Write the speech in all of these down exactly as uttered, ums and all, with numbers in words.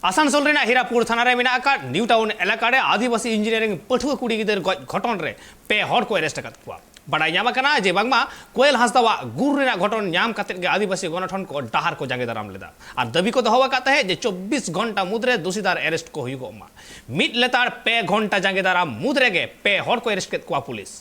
ᱟᱥᱟᱱᱥᱳᱞ ᱨᱮᱱᱟᱜ ᱦᱤᱨᱟᱯᱩᱨ ᱛᱷᱟᱱᱟ ᱨᱮ ᱢᱮᱱᱟᱜ ᱟᱠᱟᱫ ᱱᱤᱭᱩ ᱴᱟᱣᱩᱱ ᱮᱞᱟᱠᱟ ᱨᱮ ᱟᱹᱫᱤᱵᱟᱹᱥᱤ ᱤᱧᱡᱤᱱᱤᱭᱟᱨᱤᱝ ᱯᱟᱹᱴᱷᱩᱣᱟᱹ ᱠᱩᱲᱤ ᱜᱤᱫᱟᱹᱨ ᱜᱚᱡ ᱜᱷᱚᱴᱚᱱ ᱨᱮ ᱯᱮ ᱦᱚᱲ ᱠᱚ ᱮᱨᱮᱥᱴ ᱟᱠᱟᱫ ᱠᱚᱣᱟ᱾ ᱵᱟᱰᱟᱭ ᱧᱟᱢ ᱟᱠᱟᱱᱟ ᱡᱮ ᱵᱟᱝᱢᱟ ᱠᱳᱭᱮᱞ ᱦᱟᱸᱥᱫᱟᱣᱟᱜ ᱜᱩᱨ ᱨᱮᱱᱟᱜ ᱜᱷᱚᱴᱚᱱ ᱧᱟᱢ ᱠᱟᱛᱮᱫ ᱜᱮ ᱟᱹᱫᱤᱵᱟᱹᱥᱤ ᱜᱚᱱᱚᱴᱷᱚᱱ ᱠᱚ ᱰᱟᱦᱟᱨ ᱠᱚ ᱡᱟᱸᱜᱮ ᱫᱟᱨᱟᱢ ᱞᱮᱫᱟ ᱟᱨ ᱫᱟᱹᱵᱤ ᱠᱚ ᱫᱚᱦᱚ ᱟᱠᱟᱫ ᱛᱟᱦᱮᱸᱫ ᱡᱮ ᱪᱚᱵᱵᱤᱥ ᱜᱷᱚᱱᱴᱟ ᱢᱩᱫᱽᱨᱮ ᱫᱳᱥᱤᱫᱟᱨ ᱮᱨᱮᱥᱴ ᱠᱚ ᱦᱩᱭᱩᱜᱚᱜ ᱢᱟ᱾ ᱢᱤᱫ ᱞᱮᱛᱟᱲ ᱯᱮ ᱜᱷᱚᱱᱴᱟ ᱡᱟᱸᱜᱮ ᱫᱟᱨᱟᱢ ᱢᱩᱫᱽ ᱨᱮᱜᱮ ᱯᱮ ᱦᱚᱲ ᱠᱚ ᱮᱨᱮᱥᱴ ᱠᱮᱫ ᱠᱚᱣᱟ ᱯᱩᱞᱤᱥ᱾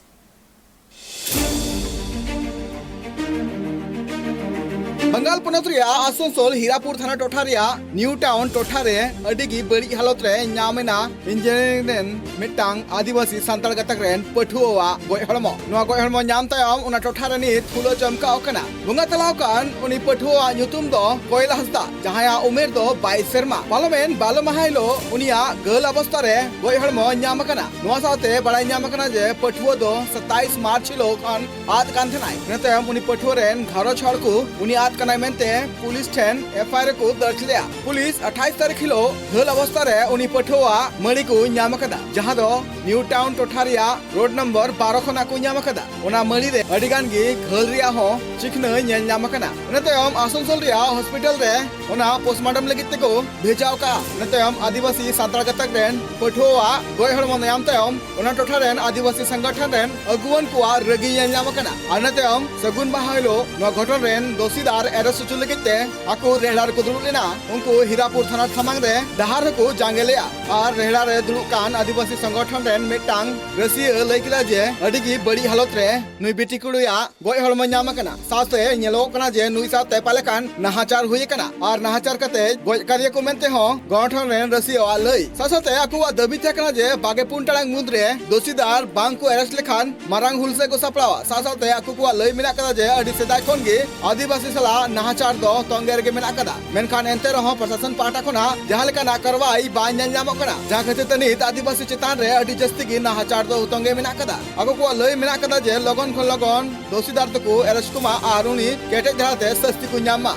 ᱵᱟᱝᱜᱟᱞ ᱯᱚᱱᱚᱛ ᱨᱮᱭᱟᱜ ᱟᱥᱟᱱᱥᱳᱞ ᱦᱤᱨᱟᱯᱩᱨ ᱛᱷᱟᱱᱟ ᱴᱚᱴᱷᱟ ᱨᱮᱭᱟᱜ ᱱᱤᱭᱩ ᱴᱟᱣᱩᱱ ᱴᱚᱴᱷᱟ ᱨᱮ ᱟᱹᱰᱤ ᱜᱮ ᱵᱟᱹᱲᱤᱡ ᱦᱟᱞᱚᱛ ᱨᱮ ᱧᱟᱢ ᱮᱱᱟ ᱤᱧᱡᱤᱱᱤᱭᱟᱨᱤᱝ ᱨᱮᱱ ᱢᱤᱫᱴᱟᱝ ᱟᱹᱫᱤᱵᱟᱹᱥᱤ ᱥᱟᱱᱛᱟᱲ ᱜᱟᱛᱟᱠ ᱨᱮᱱ ᱯᱟᱹᱴᱷᱩᱣᱟᱹᱣᱟᱜ ᱜᱚᱡ ᱦᱚᱲᱢᱚ᱾ ᱱᱚᱣᱟ ᱜᱚᱡ ᱦᱚᱲᱢᱚ ᱧᱟᱢ ᱛᱟᱭᱚᱢ ᱚᱱᱟ ᱴᱚᱴᱷᱟ ᱨᱮ ᱱᱤᱛ ᱦᱩᱞᱟᱹ ᱪᱚᱢᱠᱟᱣ ᱟᱠᱟᱱᱟ᱾ ᱵᱚᱸᱜᱟ ᱛᱟᱞᱟᱣ ᱟᱠᱟᱱ ᱩᱱᱤ ᱯᱟᱹᱴᱷᱩᱣᱟᱹᱣᱟᱜ ᱧᱩᱛᱩᱢ ᱫᱚ ᱠᱚᱭᱞᱟ ᱦᱟᱸᱥᱫᱟ, ᱡᱟᱦᱟᱸᱭᱟᱜ ᱩᱢᱮᱨ ᱫᱚ ᱵᱟᱭᱤᱥ ᱥᱮᱨᱢᱟ᱾ ᱯᱟᱨᱚᱢᱮᱱ ᱵᱟᱞᱚ ᱢᱟᱦᱟ ᱦᱤᱞᱳᱜ ᱩᱱᱤᱭᱟᱜ ᱜᱷᱟᱹᱞ ᱚᱵᱚᱥᱛᱟ ᱨᱮ ᱜᱚᱡ ᱦᱚᱲᱢᱚ ᱧᱟᱢ ᱟᱠᱟᱱᱟ᱾ ᱱᱚᱣᱟ ᱥᱟᱶᱛᱮ ᱵᱟᱲᱟᱭ ᱧᱟᱢ ᱟᱠᱟᱱᱟ ᱡᱮ ᱯᱟᱹᱴᱷᱩᱣᱟᱹ ᱫᱚ ᱥᱟᱛᱟᱭᱤᱥ ᱢᱟᱨᱪ ᱦᱤᱞᱳᱜ ᱠᱷᱚᱱ ᱟᱫ ᱠᱟᱱ ᱛᱟᱦᱮᱱᱟᱭ᱾ ᱤᱱᱟᱹ ᱛᱟᱭᱚᱢ ᱩᱱᱤ ᱯᱟᱹᱴᱷᱩᱣᱟᱹ ᱨᱮᱱ ᱜᱷᱟᱨᱚᱸᱡᱽ ᱦᱚᱲ ᱠᱚ ᱩᱱᱤ ᱟᱫ ᱠᱟᱱᱟᱭ ᱢᱮᱱᱛᱮ ᱯᱩᱞᱤᱥ ᱴᱷᱮᱱ ᱮᱯᱷ ᱟᱭ ᱟᱨ ᱨᱮᱠᱚ ᱫᱚᱨᱡᱽ ᱞᱮᱫᱟ᱾ ᱯᱩᱞᱤᱥ ᱟᱴᱷᱟᱭᱤᱥ ᱛᱟᱹᱨᱤᱠᱷ ᱦᱤᱞᱳᱜ ᱜᱷᱟᱹᱞ ᱚᱵᱚᱥᱛᱟ ᱨᱮ ᱩᱱᱤ ᱯᱟᱹᱴᱷᱩᱣᱟᱹᱣᱟᱜ ᱢᱟᱹᱲᱤ ᱠᱚ ᱧᱟᱢ ᱟᱠᱟᱫᱟ, ᱡᱟᱦᱟᱸ ᱫᱚ ᱱᱤᱭᱩ ᱴᱟᱣᱩᱱ ᱴᱚᱴᱷᱟ ᱨᱮᱭᱟᱜ ᱨᱳᱰ ᱱᱚᱢᱵᱚᱨ ᱵᱟᱨᱚ ᱠᱷᱚᱱᱟᱜ ᱠᱚ ᱧᱟᱢ ᱟᱠᱟᱫᱟ᱾ ᱚᱱᱟ ᱢᱟᱹᱲᱤ ᱨᱮ ᱟᱹᱰᱤ ᱜᱟᱱ ᱜᱮ ᱜᱷᱟᱹᱞ ᱨᱮᱭᱟᱜ ᱦᱚᱸ ᱪᱤᱠᱷᱱᱟᱹ ᱧᱮᱞ ᱧᱟᱢ ᱟᱠᱟᱱᱟ᱾ ᱤᱱᱟᱹ ᱛᱟᱭᱚᱢ ᱟᱥᱟᱱᱥᱳᱞ ᱨᱮᱭᱟᱜ ᱦᱚᱥᱯᱤᱴᱟᱞ ᱨᱮ ᱚᱱᱟ ᱯᱳᱥᱴᱢᱚᱨᱴᱮᱢ ᱞᱟᱹᱜᱤᱫ ᱛᱮᱠᱚ ᱵᱷᱮᱡᱟᱣ ᱠᱟᱜᱼᱟ᱾ ᱤᱱᱟᱹ ᱛᱟᱭᱚᱢ ᱟᱹᱫᱤᱵᱟᱹᱥᱤ ᱥᱟᱱᱛᱟᱲ ᱜᱟᱛᱟᱠ ᱨᱮᱱ ᱯᱟᱹᱴᱷᱩᱣᱟᱹᱣᱟᱜ ᱜᱚᱡ ᱦᱚᱲᱢᱚ ᱧᱟᱢ ᱛᱟᱭᱚᱢ ᱚᱱᱟ ᱴᱚᱴᱷᱟ ᱨᱮᱱ ᱟᱹᱫᱤᱵᱟᱹᱥᱤ ᱥᱚᱝᱜᱚᱴᱷᱚᱱ ᱨᱮᱱ ᱟᱹᱜᱩᱣᱟᱹᱱ ᱠᱚᱣᱟᱜ ᱨᱟᱹᱜᱤ ᱧᱮᱞ ᱧᱟᱢ ᱟᱠᱟᱱᱟ᱾ ᱟᱨ ᱤᱱᱟᱹ ᱛᱟᱭᱚᱢ ᱥᱟᱹᱜᱩᱱ ᱢᱟᱦᱟ ᱦᱤᱞᱳᱜ ᱱᱚᱣᱟ ᱜᱷᱚᱴᱚᱱ ᱨᱮᱱ ᱫᱳᱥᱤᱫᱟᱨ ᱮᱨᱮᱥᱴ ᱦᱚᱪᱚ ᱞᱟᱹᱜᱤᱫ ᱛᱮ ᱟᱠᱚ ᱨᱮᱦᱲᱟ ᱨᱮᱠᱚ ᱫᱩᱲᱩᱵ ᱞᱮᱱᱟ᱾ ᱩᱱᱠᱩ ᱦᱤᱨᱟᱯᱩᱨ ᱛᱷᱟᱱᱟ ᱥᱟᱢᱟᱝ ᱨᱮ ᱰᱟᱦᱟᱨ ᱨᱮᱠᱚ ᱡᱟᱸᱜᱮ ᱞᱮᱫᱼᱟ᱾ ᱟᱨ ᱨᱮᱦᱲᱟ ᱨᱮ ᱫᱩᱲᱩᱵ ᱠᱟᱱ ᱟᱹᱫᱤᱵᱟᱹᱥᱤ ᱥᱚᱝᱜᱚᱴᱷᱚᱱ ᱨᱮᱱ ᱢᱤᱫᱴᱟᱝ ᱨᱟᱹᱥᱤᱭᱟᱹ ᱞᱟᱹᱭ ᱠᱮᱫᱟ ᱡᱮ ᱟᱹᱰᱤ ᱜᱮ ᱵᱟᱹᱲᱤᱡ ᱦᱟᱞᱚᱛ ᱨᱮ ᱱᱩᱭ ᱵᱤᱴᱤ ᱠᱩᱲᱤᱭᱟᱜ ᱜᱚᱡ ᱦᱚᱲᱢᱚ ᱧᱟᱢ ᱟᱠᱟᱱᱟ᱾ ᱥᱟᱶᱛᱮ ᱧᱮᱞᱚᱜ ᱠᱟᱱᱟ ᱡᱮ ᱱᱩᱭ ᱥᱟᱶᱛᱮ ᱯᱟᱞᱮ ᱠᱷᱟᱱ ᱱᱟᱦᱟᱪᱟᱨ ᱦᱩᱭ ᱟᱠᱟᱱᱟ ᱟᱨ ᱱᱟᱦᱟᱪᱟᱨ ᱠᱟᱛᱮ ᱜᱚᱡ ᱟᱠᱟᱫᱮᱭᱟ ᱠᱚ ᱢᱮᱱᱛᱮ ᱦᱚᱸ ᱜᱚᱱᱚᱴᱷᱚᱱ ᱨᱮᱱ ᱨᱟᱹᱥᱤᱭᱟᱹᱣᱟᱜ ᱞᱟᱹᱭ᱾ ᱥᱟᱶ ᱥᱟᱶᱛᱮ ᱟᱠᱚᱣᱟᱜ ᱫᱟᱹᱵᱤ ᱛᱟᱦᱮᱸ ᱠᱟᱱᱟ ᱡᱮ ᱵᱟᱜᱮ ᱯᱩᱱ ᱴᱟᱲᱟᱝ ᱢᱩᱫᱽ ᱨᱮ ᱫᱳᱥᱤᱫᱟᱨ ᱵᱟᱝ ᱠᱚ ᱮᱨᱮᱥᱴ ᱞᱮᱠᱷᱟᱱ ᱢᱟᱨᱟᱝ ᱦᱩᱞᱥᱟᱹᱭ ᱠᱚ ᱥᱟᱯᱲᱟᱣᱟ᱾ ᱥᱟᱶ ᱥᱟᱶᱛᱮ ᱟᱠᱚ ᱠᱚᱣᱟᱜ ᱞᱟᱹᱭ ᱢᱮᱱᱟᱜ ᱠᱟᱫᱟ ᱡᱮ ᱟᱹᱰᱤ ᱥᱮᱫᱟᱭ ᱠᱷᱚᱱ ᱜᱮ ᱟᱹᱫᱤᱵᱟᱹᱥᱤ ᱥᱟᱞᱟᱜ ᱱᱟᱦᱟᱪᱟᱨ ᱫᱚ ᱛᱚᱸᱜᱮ ᱨᱮᱜᱮ ᱢᱮᱱᱟᱜ ᱠᱟᱫᱟ᱾ ᱢᱮᱱᱠᱷᱟᱱ ᱮᱱᱛᱮ ᱨᱮᱦᱚᱸ ᱯᱨᱚᱥᱟᱥᱚᱱ ᱯᱟᱦᱴᱟ ᱠᱷᱚᱱᱟᱜ ᱡᱟᱦᱟᱸ ᱞᱮᱠᱟᱱᱟᱜ ᱠᱟᱨᱣᱟᱭ ᱵᱟᱝ ᱧᱮᱞ ᱧᱟᱢᱚᱜ ᱠᱟᱱᱟ, ᱡᱟᱦᱟᱸ ᱠᱷᱟᱹᱛᱤᱨ ᱛᱮ ᱱᱤᱛ ᱟᱹᱫᱤᱵᱟᱹᱥᱤ ᱪᱮᱛᱟᱱ ᱨᱮ ᱟᱹᱰᱤ ᱡᱟᱹᱥᱛᱤ ᱜᱮ ᱱᱟᱦᱟᱪᱟᱨ ᱫᱚ ᱛᱚᱸᱜᱮ ᱢᱮᱱᱟᱜ ᱠᱟᱫᱟ᱾ ᱟᱠᱚ ᱠᱚᱣᱟᱜ ᱞᱟᱹᱭ ᱢᱮᱱᱟᱜ ᱠᱟᱫᱟ ᱡᱮ ᱞᱚᱜᱚᱱ ᱠᱷᱚᱱ ᱞᱚᱜᱚᱱ ᱫᱳᱥᱤᱫᱟᱨ ᱫᱚᱠᱚ ᱮᱨᱮᱥᱴ ᱠᱚᱢᱟ ᱟᱨ ᱩᱱᱤ ᱠᱮᱴᱮᱡ ᱫᱷᱟᱨᱟᱛᱮ ᱥᱟᱹᱥᱛᱤ ᱠᱚ ᱧᱟᱢ ᱢᱟ᱾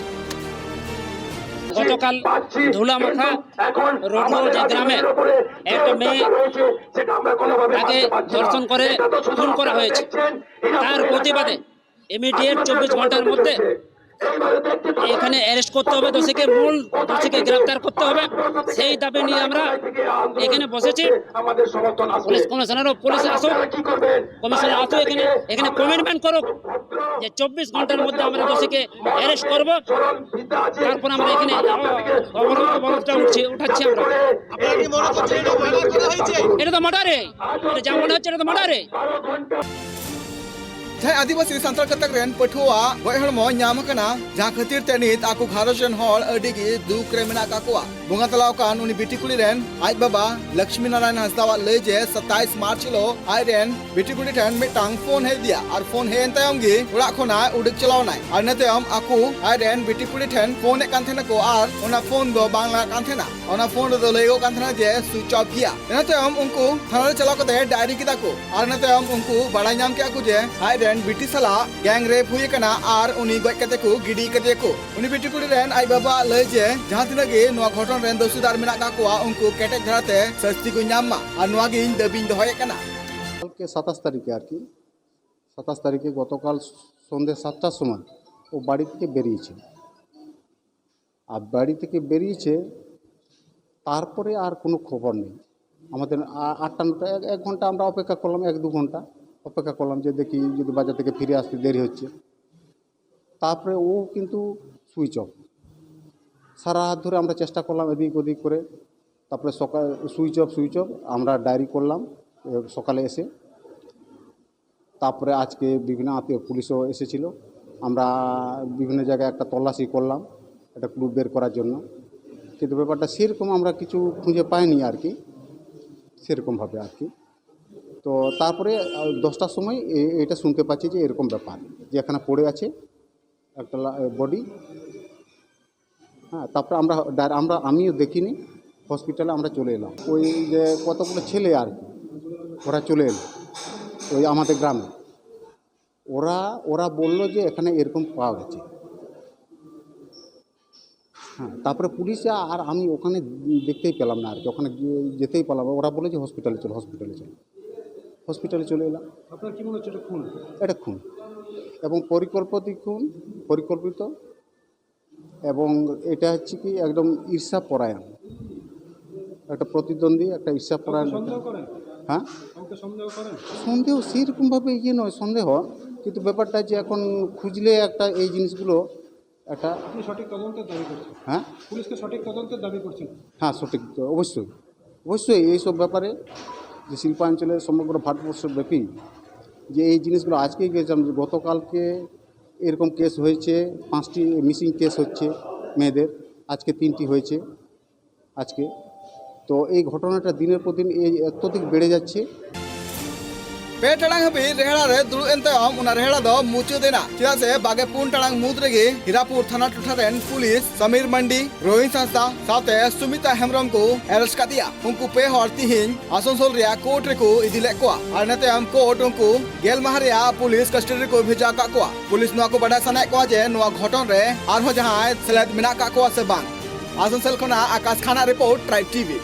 গতকাল ধুলামাখা রোডগঞ্জ গ্রামে এক মেয়ে তাকে ধর্ষণ করে খুন করা হয়েছে। তার প্রতিবাদে ইমিডিয়েট চব্বিশ ঘন্টার মধ্যে এখানে অ্যারেস্ট করতে হবে দোষীকে, মূল দোষীকে গ্রেপ্তার করতে হবে। সেই দাবি নিয়ে আমরা এখানে বসেছি। পুলিশ কমিশনারও পুলিশ আসুক, কমিশনার আসুক এখানে, এখানে কমিটমেন্ট করুক যে চব্বিশ ঘন্টার মধ্যে আমরা দোষীকে অ্যারেস্ট করব। তারপর আমরা এখানে অবরোধ, অবরোধটা উঠছি, উঠাচ্ছি আমরা। এটা তো মার্ডারে, এটা যা মনে হচ্ছে এটা তো মার্ডারে। ᱡᱟᱦᱟᱸᱭ ᱟᱹᱫᱤᱵᱟᱹᱥᱤ ᱥᱟᱱᱛᱟᱲ ᱜᱟᱛᱟᱠ ᱨᱮᱱ ᱯᱟᱹᱴᱷᱩᱣᱟᱹᱣᱟᱜ ᱜᱚᱡ ᱦᱚᱲᱢᱚ ᱧᱟᱢ ᱟᱠᱟᱱᱟ, ᱡᱟᱦᱟᱸ ᱠᱷᱟᱹᱛᱤᱨ ᱛᱮ ᱱᱤᱛ ᱟᱠᱚ ᱜᱷᱟᱨᱚᱸᱡᱽ ᱨᱮᱱ ᱦᱚᱲ ᱟᱹᱰᱤ ᱜᱮ ᱫᱩᱠ ᱨᱮ ᱢᱮᱱᱟᱜ ᱟᱠᱟᱫ ᱠᱚᱣᱟ᱾ ᱵᱚᱸᱜᱟ ᱛᱟᱞᱟ ᱟᱠᱟᱱ ᱩᱱᱤ ᱵᱤᱴᱤ ᱠᱩᱲᱤ ᱨᱮᱱ ᱟᱡ ᱵᱟᱵᱟ ᱞᱚᱠᱥᱢᱤ ᱱᱟᱨᱟᱭᱚᱱ ᱦᱟᱸᱥᱫᱟᱣᱟᱜ ᱞᱟᱹᱭ ᱡᱮ ᱥᱟᱛᱟᱭᱤᱥ ᱢᱟᱨᱪ ᱦᱤᱞᱳᱜ ᱟᱡ ᱨᱮᱱ ᱵᱤᱴᱤ ᱠᱩᱲᱤ ᱴᱷᱮᱱ ᱢᱤᱫᱴᱟᱝ ᱯᱷᱳᱱ ᱦᱮᱡ ᱟᱫᱮᱭᱟ ᱟᱨ ᱯᱷᱳᱱ ᱦᱮᱡ ᱮᱱ ᱛᱟᱭᱚᱢ ᱜᱮ ᱚᱲᱟᱜ ᱠᱷᱚᱱᱟᱜ ᱩᱰᱩᱠ ᱪᱟᱞᱟᱣ ᱮᱱᱟᱭ᱾ ᱟᱨ ᱤᱱᱟᱹ ᱛᱟᱭᱚᱢ ᱟᱠᱚ ᱟᱡ ᱨᱮᱱ ᱵᱤᱴᱤ ᱠᱩᱲᱤ ᱴᱷᱮᱱ ᱯᱷᱳᱱ ᱮᱫ ᱠᱟᱱ ᱛᱟᱦᱮᱱᱟᱠᱚ ᱟᱨ ᱚᱱᱟ ᱯᱷᱳᱱ ᱫᱚ ᱵᱟᱝ ᱞᱟᱜᱟᱜ ᱠᱟᱱ ᱛᱟᱦᱮᱱᱟ᱾ ᱚᱱᱟ ᱯᱷᱳᱱ ᱨᱮᱫᱚ ᱞᱟᱹᱭᱚᱜ ᱠᱟᱱ ᱛᱟᱦᱮᱱᱟ ᱡᱮ ᱥᱩᱭᱤᱪ ᱚᱯᱷ ᱜᱮᱭᱟ᱾ ᱤᱱᱟᱹ ᱛᱟᱭᱚᱢ ᱩᱱᱠᱩ ᱛᱷᱟᱱᱟ ᱨᱮ ᱪᱟᱞᱟᱣ ᱠᱟᱛᱮ ᱰᱟᱭᱨᱤ ᱠᱮᱫᱟ ᱠᱚ ᱟᱨ ᱤᱱᱟᱹ ᱛᱟᱭᱚᱢ ᱩᱱᱠᱩ ᱵᱟᱲᱟᱭ ᱧᱟᱢ ᱠᱮᱫᱟ ᱠᱚ ᱡᱮ ᱟᱡ ᱨᱮᱱ ᱵᱤᱴᱤ ᱥᱟᱞᱟᱜ ᱜᱮᱝ ᱨᱮᱯ ᱦᱩᱭ ᱟᱠᱟᱱᱟ ᱟᱨ ᱩᱱᱤ ᱜᱚᱡ ᱠᱟᱛᱮ ᱠᱚ ᱜᱤᱰᱤ ᱠᱟᱫᱮᱭᱟ ᱠᱚ᱾ ᱩᱱᱤ ᱵᱤᱴᱤ ᱠᱩᱲᱤ ᱨᱮᱱ ᱟᱡ ᱵᱟᱵᱟᱣᱟᱜ ᱞᱟᱹᱭ ᱡᱮ ᱡᱟᱦᱟᱸ ᱛᱤᱱᱟᱹᱜ ᱜᱮ ᱱᱚᱣᱟ ᱜᱷᱚᱴᱚᱱ ᱨᱮᱱ ᱫᱳᱥᱤᱫᱟᱨ ᱢᱮᱱᱟᱜ ᱠᱟᱜ ᱠᱚᱣᱟ ᱩᱱᱠᱩ ᱠᱮᱴᱮᱡ ᱫᱷᱟᱨᱟᱛᱮ ᱥᱟᱹᱥᱛᱤ ᱠᱚ ᱧᱟᱢ ᱢᱟ ᱟᱨ ᱱᱚᱣᱟ ᱜᱮ ᱤᱧ ᱫᱟᱹᱵᱤᱧ ᱫᱚᱦᱚᱭᱮᱫ ᱠᱟᱱᱟ᱾ কালকে সাতাশ তারিখে আর কি, সাতাশ তারিখে গতকাল সন্ধ্যে সাতটার সময় ও বাড়ি থেকে বেরিয়েছে। আর বাড়ি থেকে বেরিয়েছে, তারপরে আর কোনো খবর নেই। আমাদের আ- আটটা নটা, এক এক ঘন্টা আমরা অপেক্ষা করলাম, এক দু ঘন্টা অপেক্ষা করলাম যে দেখি যদি বাজার থেকে ফিরে আসতে দেরি হচ্ছে। তারপরে ও কিন্তু সুইচ অফ। সারা রাত ধরে আমরা চেষ্টা করলাম এদিক ওদিক করে, তারপরে সকাল সুইচ অফ, সুইচ অফ। আমরা ডায়েরি করলাম এ, সকালে এসে। তারপরে আজকে বিভিন্ন আত্মীয় পুলিশও এসেছিল। আমরা বিভিন্ন জায়গায় একটা তল্লাশি করলাম একটা ক্লু বের করার জন্য, কিন্তু ব্যাপারটা সেরকম আমরা কিছু খুঁজে পাইনি আর কি, সেরকমভাবে আর কি। তো তারপরে আহ, দশটার সময় এ- এটা শুনতে পাচ্ছি যে এরকম ব্যাপার, যে এখানে পড়ে আছে একটা বডি। হ্যাঁ, তারপরে আমরা ডায়- আমরা আমিও দেখিনি, হসপিটালে আমরা চলে এলাম। ওই যে কতগুলো ছেলে আর কি, ওরা চলে এলো ওই আমাদের গ্রামে। ওরা ওরা বলল যে এখানে এরকম পাওয়া গেছে। হ্যাঁ, তারপরে পুলিশে আর আমি ওখানে দেখতেই পেলাম না আর কি, ওখানে গিয়ে যেতেই পারলাম না। ওরা বলে যে হসপিটালে চলো, হসপিটালে চলো। হসপিটালে চলে এলাম। আপনার কি মনে হচ্ছে এটা খুন? এটা খুন। এবং পরিকল্পিত খুন, পরিকল্পিত, এবং এটা হচ্ছে কি একদম ঈর্ষা পরায়ণ, একটা প্রতিদ্বন্দ্বী, একটা ঈর্ষা পরায়ণ। সন্দেহ করেন? হ্যাঁ, কাউকে সন্দেহ করেন? সন্দেহ সেরকমভাবে ইয়ে নয়, সন্দেহ, কিন্তু ব্যাপারটা যে এখন খুঁজলে একটা এই জিনিসগুলো একটা আপনি সঠিক তদন্তের দাবি করছেন? হ্যাঁ। পুলিশকে সঠিক তদন্তের দাবি করছেন? হ্যাঁ, সঠিক তো অবশ্যই, অবশ্যই এইসব ব্যাপারে যে শিল্পাঞ্চলের সমগ্র ভারতবর্ষব্যাপী যে এই জিনিসগুলো আজকে গেছিলাম, গতকালকে এরকম কেস হয়েছে, পাঁচটি মিসিং কেস হচ্ছে মেয়েদের, আজকে তিনটি হয়েছে আজকে। তো এই ঘটনাটা দিনের পর দিন এই অত্যধিক বেড়ে যাচ্ছে। ᱯᱮ ᱴᱟᱲᱟᱝ ᱦᱟᱹᱵᱤᱡ ᱨᱮᱦᱲᱟ ᱨᱮ ᱫᱩᱲᱩᱵ ᱮᱱ ᱛᱟᱭᱚᱢ ᱚᱱᱟ ᱨᱮᱦᱲᱟ ᱫᱚ ᱢᱩᱪᱟᱹᱫ ᱮᱱᱟ, ᱪᱮᱫᱟᱜ ᱥᱮ ᱵᱟᱜᱮ ᱯᱩᱱ ᱴᱟᱲᱟᱝ ᱢᱩᱫᱽ ᱨᱮᱜᱮ ᱦᱤᱨᱟᱯᱩᱨ ᱛᱷᱟᱱᱟ ᱴᱚᱴᱷᱟ ᱨᱮᱱ ᱯᱩᱞᱤᱥ ᱥᱟᱢᱤᱨ ᱢᱟᱱᱰᱤ, ᱨᱳᱦᱤᱱ ᱦᱟᱸᱥᱫᱟ ᱥᱟᱶᱛᱮ ᱥᱩᱢᱤᱛᱟ ᱦᱮᱢᱵᱨᱚᱢ ᱠᱚ ᱟᱨᱮᱥᱴ ᱠᱟᱫᱮᱭᱟ᱾ ᱩᱱᱠᱩ ᱯᱮ ᱦᱚᱲ ᱛᱤᱦᱤᱧ ᱟᱥᱟᱱᱥᱳᱞ ᱨᱮᱭᱟᱜ ᱠᱳᱨᱴ ᱨᱮᱠᱚ ᱤᱫᱤ ᱞᱮᱫ ᱠᱚᱣᱟ ᱟᱨ ᱤᱱᱟᱹ ᱛᱟᱭᱚᱢ ᱠᱳᱨᱴ ᱩᱱᱠᱩ ᱜᱮᱞ ᱢᱟᱦᱟ ᱨᱮᱭᱟᱜ ᱯᱩᱞᱤᱥ ᱠᱟᱥᱴᱚᱰᱤ ᱨᱮᱠᱚ ᱵᱷᱮᱡᱟ ᱟᱠᱟᱫ ᱠᱚᱣᱟ᱾ ᱯᱩᱞᱤᱥ ᱱᱚᱣᱟ ᱠᱚ ᱵᱟᱰᱟᱭ ᱥᱟᱱᱟᱭᱮᱫ ᱠᱚᱣᱟ ᱡᱮ ᱱᱚᱣᱟ ᱜᱷᱚᱴᱚᱱ ᱨᱮ ᱟᱨᱦᱚᱸ ᱡᱟᱦᱟᱸᱭ ᱥᱮᱞᱮᱫ ᱢᱮᱱᱟᱜ ᱟᱠᱟᱫ ᱠᱚᱣᱟ ᱥᱮ ᱵᱟᱝ᱾ ᱟᱥᱟᱱᱥᱳᱞ ᱠᱷᱚᱱᱟᱜ ᱟᱠᱟᱥ ᱠᱷᱟᱱᱟᱜ ᱨᱤᱯᱳᱨᱴ, ᱴᱨᱟᱭᱤᱵᱽ ᱴᱤᱵᱷᱤ᱾